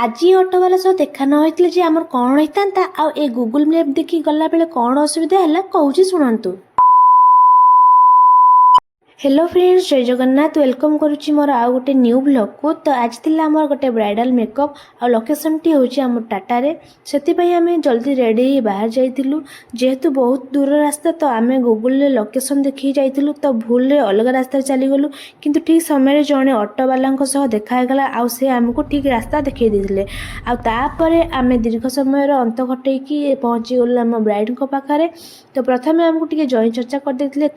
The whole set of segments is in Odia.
ଆଜି ଅଟୋବାଲା ସହ ଦେଖା ନ ହେଇଥିଲେ ଯେ ଆମର କ'ଣ ହେଇଥାନ୍ତା ଆଉ ଏ ଗୁଗୁଲ୍ ମ୍ୟାପ୍ ଦେଖି ଗଲାବେଳେ କ'ଣ ଅସୁବିଧା ହେଲା, କହୁଛି ଶୁଣନ୍ତୁ। ହ୍ୟାଲୋ ଫ୍ରେଣ୍ଡସ୍, ଜୟ ଜଗନ୍ନାଥ। Welcome କରୁଛି ମୋର ଆଉ ଗୋଟେ ନ୍ୟୁ ବ୍ଲଗ୍କୁ। ତ ଆଜି ଥିଲା ଆମର ଗୋଟେ ବ୍ରାଇଡ଼ାଲ୍ ମେକଅପ୍ ଆଉ ଲୋକେସନ୍ଟି ହେଉଛି ଆମ ଟାଟାରେ। ସେଥିପାଇଁ ଆମେ ଜଲ୍ଦି ରେଡ଼ି ହେଇ ବାହାରି ଯାଇଥିଲୁ। ଯେହେତୁ ବହୁତ ଦୂର ରାସ୍ତା, ତ ଆମେ ଗୁଗୁଲରେ ଲୋକେସନ୍ ଦେଖିକି ଯାଇଥିଲୁ, ତ ଭୁଲରେ ଅଲଗା ରାସ୍ତାରେ ଚାଲିଗଲୁ। କିନ୍ତୁ ଠିକ୍ ସମୟରେ ଜଣେ ଅଟୋବାଲାଙ୍କ ସହ ଦେଖା ହେଇଗଲା ଆଉ ସେ ଆମକୁ ଠିକ୍ ରାସ୍ତା ଦେଖାଇ ଦେଇଥିଲେ। ଆଉ ତାପରେ ଆମେ ଦୀର୍ଘ ସମୟର ଅନ୍ତ ଘଟେଇକି ପହଞ୍ଚିଗଲୁ ଆମ ବ୍ରାଇଡ଼ଙ୍କ ପାଖରେ। ତ ପ୍ରଥମେ ଆମକୁ ଟିକେ ଜଇଁ ଚର୍ଚ୍ଚା କରିଦେଇଥିଲେ,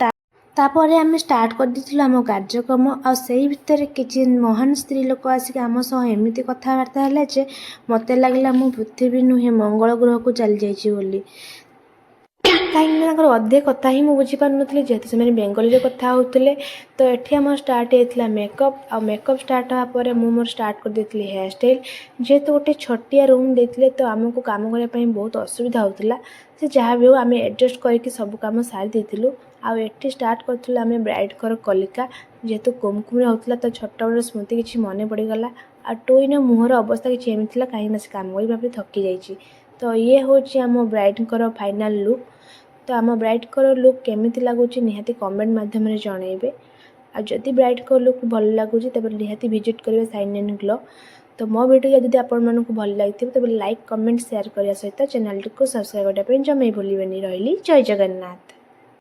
ତାପରେ ଆମେ ଷ୍ଟାର୍ଟ କରିଦେଇଥିଲୁ ଆମ କାର୍ଯ୍ୟକ୍ରମ। ଆଉ ସେଇ ଭିତରେ କିଛି ମହାନ ସ୍ତ୍ରୀ ଲୋକ ଆସିକି ଆମ ସହ ଏମିତି କଥାବାର୍ତ୍ତା ହେଲେ ଯେ ମୋତେ ଲାଗିଲା ମୁଁ ପୃଥିବୀ ନୁହେଁ, ମଙ୍ଗଳ ଗ୍ରହକୁ ଚାଲିଯାଇଛି ବୋଲି। କାହିଁକିନା ତାଙ୍କର ଅଧେ କଥା ହିଁ ମୁଁ ବୁଝିପାରୁନଥିଲି, ଯେହେତୁ ସେମାନେ ବେଙ୍ଗଲୀରେ କଥା ହେଉଥିଲେ। ତ ଏଠି ଆମର ଷ୍ଟାର୍ଟ ହେଇଥିଲା ମେକଅପ୍। ଆଉ ମେକଅପ୍ ଷ୍ଟାର୍ଟ ହେବା ପରେ ମୁଁ ମୋର ଷ୍ଟାର୍ଟ କରିଦେଇଥିଲି ହେୟାର ଷ୍ଟାଇଲ୍। ଯେହେତୁ ଗୋଟେ ଛୋଟିଆ ରୁମ୍ ଦେଇଥିଲେ, ତ ଆମକୁ କାମ କରିବା ପାଇଁ ବହୁତ ଅସୁବିଧା ହେଉଥିଲା। ସେ ଯାହା ବି ହେଉ, ଆମେ ଆଡ଼ଜଷ୍ଟ କରିକି ସବୁ କାମ ସାରି ଦେଇଥିଲୁ। ଆଉ ଏଠି ଷ୍ଟାର୍ଟ କରିଥିଲୁ ଆମେ ବ୍ରାଇଡ଼ଙ୍କର କଲିକା। ଯେହେତୁ କୁମକୁମରେ ହେଉଥିଲା, ତ ଛୋଟବେଳର ସ୍ମୃତି କିଛି ମନେ ପଡ଼ିଗଲା। ଆଉ ଟୁଇର ମୁହଁର ଅବସ୍ଥା କିଛି ଏମିତି ଥିଲା, କାହିଁକିନା ସେ କାମ କରିବା ପାଇଁ ଥକି ଯାଇଛି। ତ ଇଏ ହେଉଛି ଆମ ବ୍ରାଇଡ଼ଙ୍କର ଫାଇନାଲ୍ ଲୁକ୍। ତ ଆମ ବ୍ରାଇଡ଼ଙ୍କର ଲୁକ୍ କେମିତି ଲାଗୁଛି, ନିହାତି କମେଣ୍ଟ ମାଧ୍ୟମରେ ଜଣାଇବେ। ଆଉ ଯଦି ବ୍ରାଇଡ଼ଙ୍କ ଲୁକ୍ ଭଲ ଲାଗୁଛି, ତେବେ ନିହାତି ଭିଜିଟ୍ କରିବେ ସାଇନ୍ ଆଣ୍ଡ ଗ୍ଲୋ। ତ ମୋ ଭିଡ଼ିଓ ଯଦି ଆପଣମାନଙ୍କୁ ଭଲ ଲାଗିଥିବ, ତେବେ ଲାଇକ୍, କମେଣ୍ଟ, ସେୟାର କରିବା ସହିତ ଚ୍ୟାନେଲଟିକୁ ସବସ୍କ୍ରାଇବ୍ କରିବା ପାଇଁ ଜମା ଭୁଲିବେନି। ରହିଲି, ଜୟ ଜଗନ୍ନାଥ।